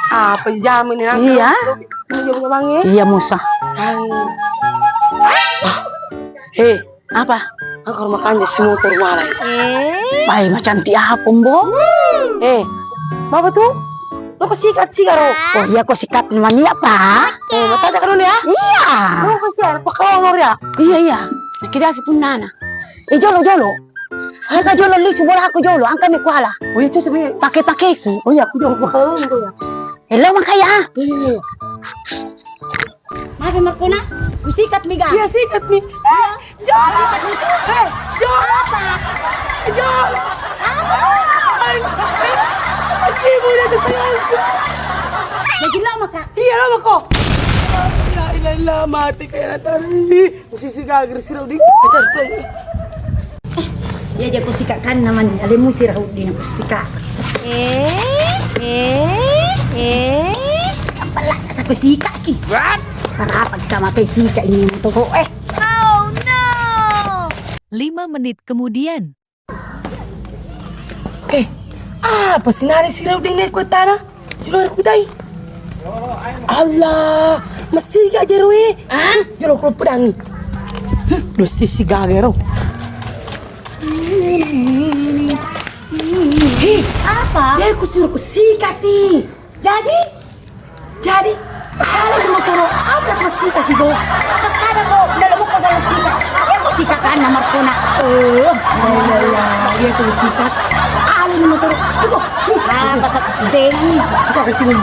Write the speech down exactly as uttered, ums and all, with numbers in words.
Apa jam ini, Nak? Iya. Ini jam berapa, Bang, ya? Iya, Musa. Bang. Eh, apa? Aku rumah kanja si motor malah. Eh. Bai, macantik apa, Mbo? Eh, apa tuh? Lo kesikat sih, Karo? Oh, iya, kok sikat mania, Pak? Eh, mata aja dulu ya. Iya. Lo kesian, apa kalau ya? Iya, iya. Kira aku pun nana. Eh, jolo, jolo. Angka jolo, lisu bola aku jolo, angka mi kuala. Oh iya, cocok mi. Pake-pakeku. Oh iya, aku jolo, bakal lo ya. Eh, lo makaya. Iya, iya, iya. Maaf, Markona. Kusikat mi ga? Iya, sikat mi. Eh, jolo. Eh, jolo. Apa? Jolo. Apa? Ibu udah kesayang. Jadi lo maka? Iya, lo mako. La ilaha illallah, mati kayak tadi. Musisi gaga sirau di. Iya, jago sika kan namanya. Ada musir hau di sika. Eh, eh, eh. Apalah, saku sika ki. What? Para apa sama pe sika ini toko? Eh. Oh no. Lima menit kemudian. Eh, apa sinari sirau deng neko tana? Jolo kutai. Allah, masih gak jero e. Ah? Jolo kulo pedangi. Hmm, lo sisi gaga ro. Hei, apa? Dia kusuruh kusikat ti. Jadi, jadi, kalau di motor apa masih kasih go? Apa kada kau dalam muka dalam sikat? Ya kau sikat kan nomor kona. Eh, ya, ya, ya, dia suruh sikat. Kalau di motor, itu, apa satu seni? Sikat ke sini.